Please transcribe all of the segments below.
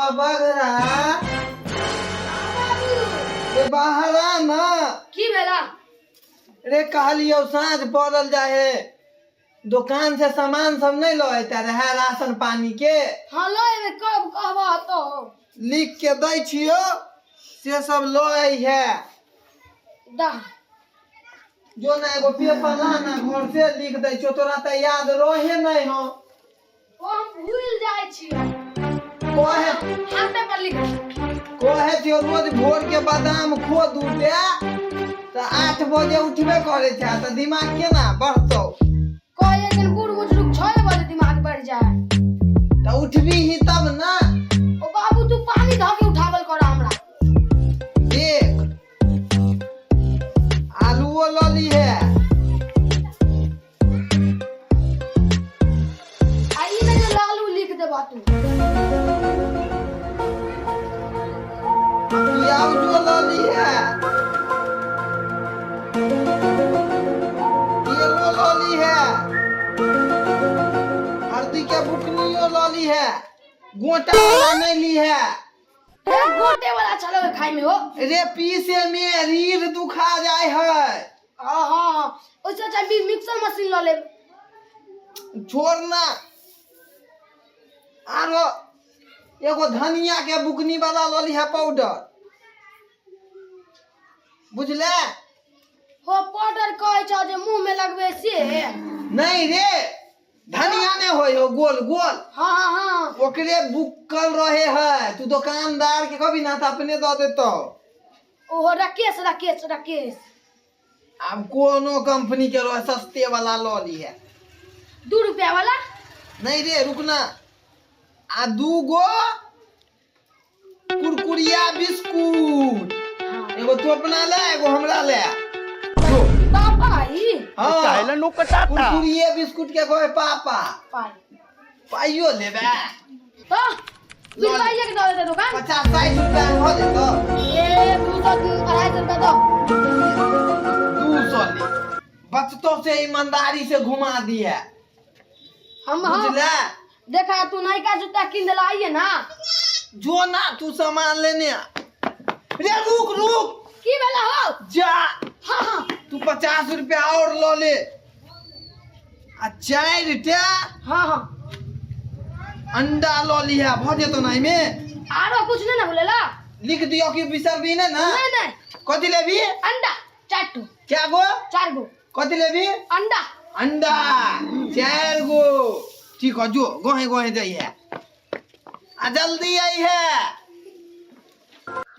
बौआ बघरा रे, बाहर आ ना। की भेला? रे कहलियौ साँझ पड़ल जाए है, दोकान से सामान सब नहीं लऽ अयता रहे राशन पानी के? हाँ, लऽ एबै, कब कहबह तो। लिख के दै छियौ, से सब लऽ अइहे। दा। जो ना, एगो पेपर ला ना घर से, लिख दै छियौ। तोरा तऽ याद रहे नहीं हो। ओ हम भूल जाइ छी। कहे हाथे पर लिख। कहे छियौ रोज भोर के बादाम खो दूटा, तऽ 8 बजे उठबे करै छै, तऽ दिमाग केना बढ़तौ? कहे दिन बूढ़ बुजुर्ग 6 बजे दिमाग बढ़ जाए। तऽ उठबी ही तब ना। ओ बाबू, तू पानी धऽ के उठावल कर हमरा। देख, आलूओ लऽ ली है। आ ई में जे लालू लिख देबह तू। प्याजो लऽ ली है, तेलो लऽ ली है, हल्दी के बुकनियो लऽ ली है। गोटा वाला नहीं ली है। ए, गोटे वाला छलो खाइ में हो। रे, पीसे में रीढ़ दुखा जाय है। हाँ हाँ हाँ, ओइसे अच्छा भी मिक्सर मशीन लऽ लेब। छोड़ ना, आरो एगो धनिया के बुकनी वाला लऽ ली है पाउडर, बुझले? हो, पाउडर कहै छौ जे मुंह में लगबे से? नहीं रे, धनिया नहीं होय हो गोल गोल। हाँ हाँ हाँ ओकरे बुकल रहे है। तू दुकानदार के कभी ना तो अपने दऽ देतो। ओहो, राकेश राकेश राकेश। आब कोनो कंपनी के रहे, सस्ते वाला लऽ ली है। 2 रुपया वाला? नहीं रे, रुकना, आ दू गो कुरकुरिया बिस्कुट। एगो तू अपना ले, एगो हमरा ले, जो। पापा ई। हाँ। काहेला नो कटाता। कुरकुरिये बिस्कुट के कहे पापा। पाई। पाइयो लेबे? तो 2 रुपया के दऽ देतै दुकान। 50-60 रुपया में भऽ जेतौ। ए, 200, 250 रुपया दो। 200 ले, बचतो से ईमानदारी से घुमा दिए। हम हाँ। बुझले? देखा, तू नयका जूता किन देला, आइए ना। जो ना, तू सामान लेने आ। रे रुक रुक। की भेला हो? जा। हाँ हाँ तू 50 रुपया और लऽ ले आ चारि टा हाँ हाँ अंडा लऽ लिहे, भऽ जेतौ ना एहिमे? आरो कुछ नहीं ना बोलेला? लिख दियो कि बिसरबी ने ना। नहीं नहीं। कथी लेबी? अंडा चार ठो। क्या गो? चार गो। कथी लेबी? अंडा। अंडा चारि गो, ठीक है। जो गोहे गोहे जाइए आ जल्दी आई है।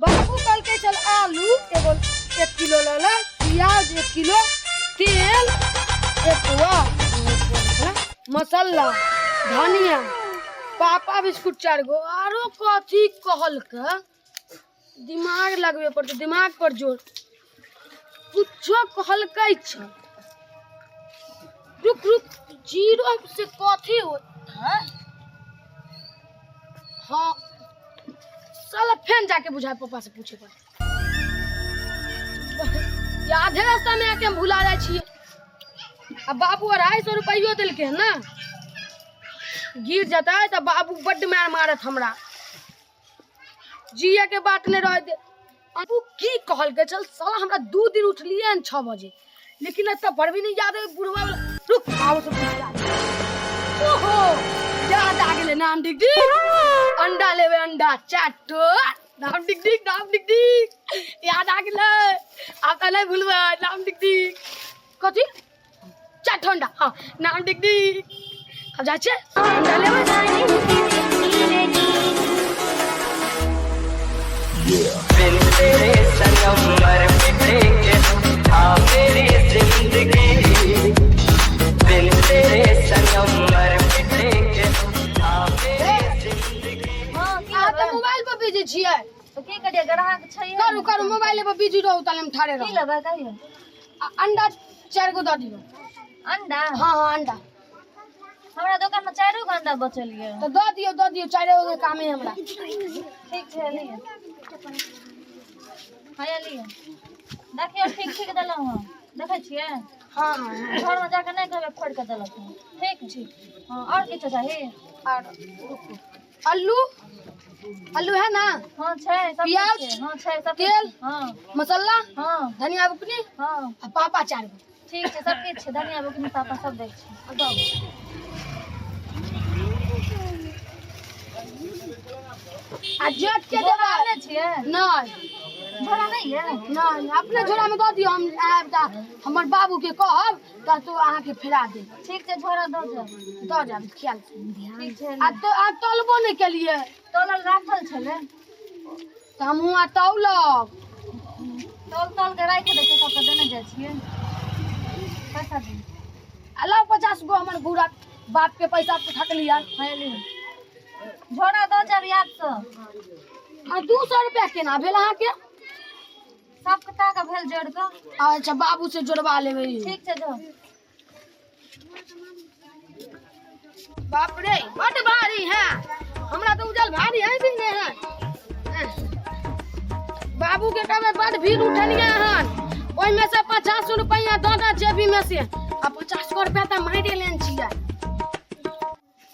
बाबू कहलकै चल आलू एगो 1 किलो लऽ ले, प्याज 1 किलो, तेल एक पुआ, मसाला, धनिया, पापा बिस्कुट चारि गो, आरो कथी कहलकै? दिमाग लगबे पड़तै, दिमाग पर जोर। कुछो कहलकै छै। रुक रुक, जीरो से कथी हो? हाँ, साला फेन जाके बुझाए, पापा से पूछे पर। ये आधे रास्ता में आके हम भुला जाइ छियै। आ बाबू 250 रुपैयो देलकै हन ना, गिर जेतै तऽ बाबू बड्ड मार मारत हमरा, जिए के बात नहि रह दे। बाबू की कहलकै? चल साला, हमरा 2 दिन उठलियै हन 6 बजे, लेकिन एतऽ पर भी नहीं याद है बुढ़वा वाला। रुक, बाबू से पूछ के आबै। ओहो, याद आ गेलै। नाम डिग डिग, अंडा लेबै, अंडा चार ठो। नाम डिग डिग, नाम डिग डिग, याद आ गेलै, आब तऽ नहि भूलबै। नाम डिग डिग, कथी? चार ठो अंडा। हाँ, नाम डिग डिग। आब जाइ छियै, अंडा लेबै। बिन तेरे सनम मर मिटेंगे हम, आ मेरी जिंदगी, बिन तेरे सनम मर मिटेंगे हम, आ मेरी जिंदगी। हँ, की अहाँ तऽ लेबै? मोबाइल पर बिजी छियै। तऽ की करियै, ग्राहक छै। करू करू, मोबाइल पर बिजी रहू, ताले हम ठाड़े की रहू। लेबै, कहियौ? अंडा चारि गो दऽ दियौ। अंडा? हाँ हाँ, अंडा। हमरा दोकान में चारि गो अंडा बचल यऽ। तऽ दऽ दियौ, दऽ दियौ, चारि गो के कामे हमरा। ठीक छै, लिअ। हैया लिअ, देखियौ, ठीक ठीक देलहुँ हँ, देखै छियै? हाँ हाँ हाँ। घरमे जाकऽ नहि कहबै फोड़ि कऽ देलक हँ। ठीक। ठीक। हँ, आओर किछो चाही? आर रुकू, आलू। आलू है ना? हाँ छै सब प्याज? किछु छै। हाँ छै सब तेल? किछु। हाँ। मसाला? हाँ। धनिया बुकनी? हाँ। आ पापा 4 गो। ठीक छै, सब किछु छै, धनिया बुकनी पापा सब दै छै। आ दऽ। आ जेठ के झोरा देबै? आनने छियै? नहि। झोरा नहि यऽ? नहि, अपने झोरा में दऽ दियौ, हम आयब तऽ हमर बाबू के कहब तऽ तो अहाँके फिरा देब। ठीक छै, झोरा दऽ जाउ। दऽ जायब, ख्याल से। ठीक छै। आ तो आ तौलबो नहि केलियै? तौलल राखल छलै। तऽ हमहूँ आ तौलब। तौल तौल के राखि दै छै, सबके देने जाइ छियै। पैसा दियौ। आ लाउ 50 गो हमर बुढ़ा बाप के पैसा ठकलियै। हाँ लियौ। झोरा दऽ जायब यादसँ। आ 200 रुपया केना भेल अहाँके? सबटा के भेल जोड़ि कऽ। अच्छा, बाबू से जोड़वा लेबै। ठीक छै, जाउ। बाप रे, बड भारी है, हमरा तऽ उजल भारी है भी नहीं है। बाबू के कहबै बड भीड़ उठलियै हन, ओहिमे से 50 रुपैआ दऽ दऽ जेबी में से, आ 50 गो रुपया तऽ मारि लेने छियै।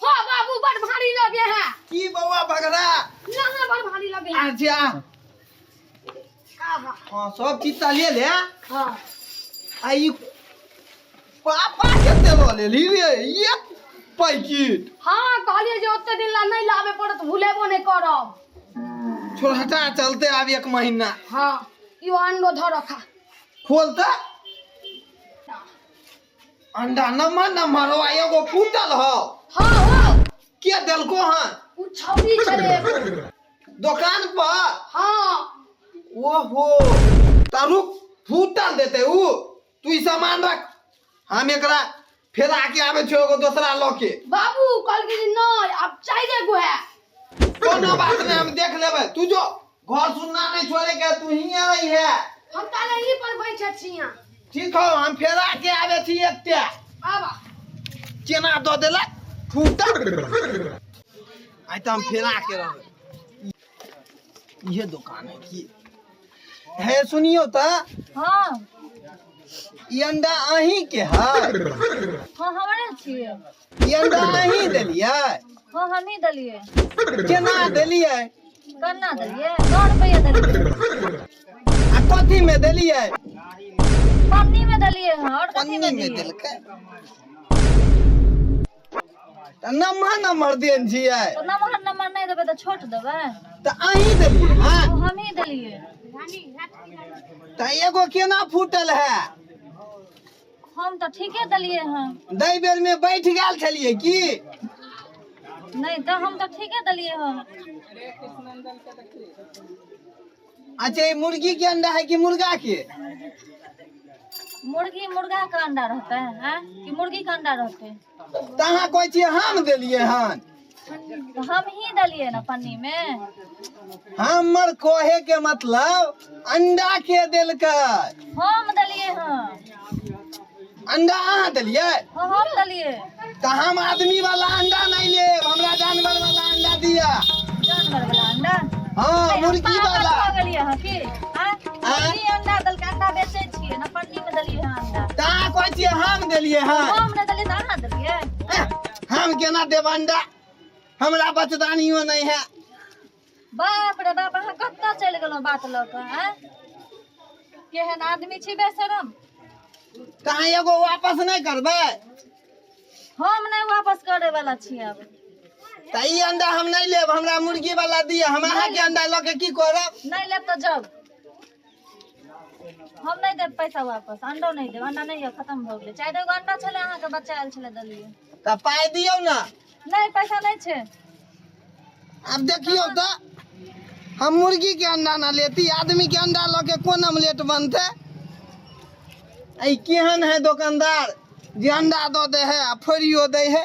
हो बाबू, बड भारी लगे है। की बौआ बगरा? ना ना, बड भारी लगे है। अच्छा। आहा। हाँ, सब चीज तऽ ले ले। हाँ। आ ई पापा कते लऽ लेली रे एक पैकेट? हाँ, कहलियै जे ओते दिन ला नहि लाबे पड़त, भूलेबो नहि करब। छोड़, हटा, चलते आब एक महीना। हाँ, इहो अंडो धऽ रखा। खोल तऽ अंडा, नम्हर नम्हर हो आ एगो फूटल हो। हाँ हो। के देलको हन? उ छौरी छलै एगो। दोकान पर? हाँ। ओहो, त रुक, फूटल देते उ। तू ई सामान रख, हम एकरा फेर आके आबै छियो एगो दोसरा लऽ के। बाबू कहलकै जे नहि, आब चारिए गो है। कोनो बात नहीं, हम देख लेबै। तू जो, घर सुनना नहीं छोड़े के, तू हियाँ रही है। हम ताले यहीं पर बैठे छियां। ठीक हो, हम फेर आके आबै छी एकटा। आबा। केना दऽ देलक फूटल? आइ तऽ हम फेरा के रहबै। इहे दुकान है की हे? सुनियो तऽ। हाँ। ई अंडा अहीं के है? हाँ, हमरे छियै। ई अंडा अहीं देलियै? हाँ, हमही देलियै। केना देलियै? केना देलियै? 9 रुपैआ देलियै। आ कथी में देलियै? पन्नी में देलियै हँ, और कथी पन्नी में में दियै? देलकै तऽ नम्हर नम्हर देन छियै। तऽ नमहर नमहर नहि देबै तऽ छोट देबै? तऽ अहीं देलियै हँ? ओ हमही देलियै। तऽ एगो केना फूटल है? हम तऽ ठीके देलियै हँ। दै बेर में बैठ गेल छलियै की? नहि तऽ, हम तऽ ठीके देलियै हँ। अच्छा, ई मुर्गी के अंडा है कि मुर्गा के? मुर्गी मुर्गा के अंडा रहतै हैं कि मुर्गी के अंडा रहतै? तऽ अहाँ कहै छियै हम देलियै हन। तऽ हमही देलियै ने पन्नी में। हमर कहे के मतलब अंडा के देलकै? हम देलियै हँ। अंडा अहाँ देलियै? हाँ, हम देलियै। तऽ हम आदमी वाला अंडा नहीं लेब, हमरा जानवर वाला अंडा दिया। जानवर वाला अंडा? हाँ, मुर्गी पागल वाला। भऽ गेलियै अहाँ की आँय? मुर्गी अंडा देलकै? अंडा बेचै छियै ने, पन्नी में देलियै हँ अंडा। तऽ अहाँ कहै छियै हम देलियै हन। हम नहि देलियै तऽ अहाँ देलियै? एह, हम केना देब अंडा? हमरा बचदानियो नहीं है। बाप रे बाप, अहाँ कतऽ चलि गेलहुँ बात लऽ कऽ? आँय, केहन आदमी छी बेशरम। तऽ अहाँ एगो वापस नहीं करबै? हम नहि वापस करे वाला छी आब। तऽ ई अंडा हम नहीं लेब, हमरा मुर्गी वाला दिअ। हम अहाँके अंडा लऽ के की करब? नहि लेब तऽ जब हम नहि देब पैसा वापस, अंडो नहि देब। अंडा नहि यऽ, खतम भऽ गेलै। 4 गो अंडा छलै अहाँके, बच्चा आयल छलै, देलियै। तऽ पाइ दियौ ने। नहि, पैसा नहि छै। आब देखियौ तऽ, हम मुर्गी के अंडा ना लेती, आदमी के अंडा लऽ के कोन ऑमलेट बनतै? आ ई केहन है दोकानदार जे अंडा दऽ दै है आ फोड़ियो दै है?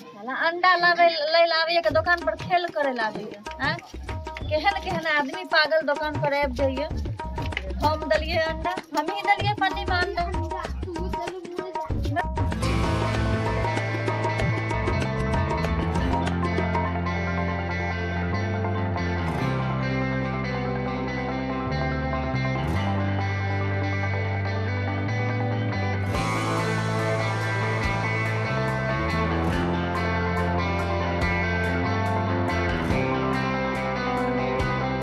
साला अंडा लाबै लै लए आबैया के दोकान पर खेल करे लए आबैया? आँय, केहन केहन आदमी पागल दोकान पर आबि जाइया। हम देलियै अंडा, हमही देलियै पन्नी।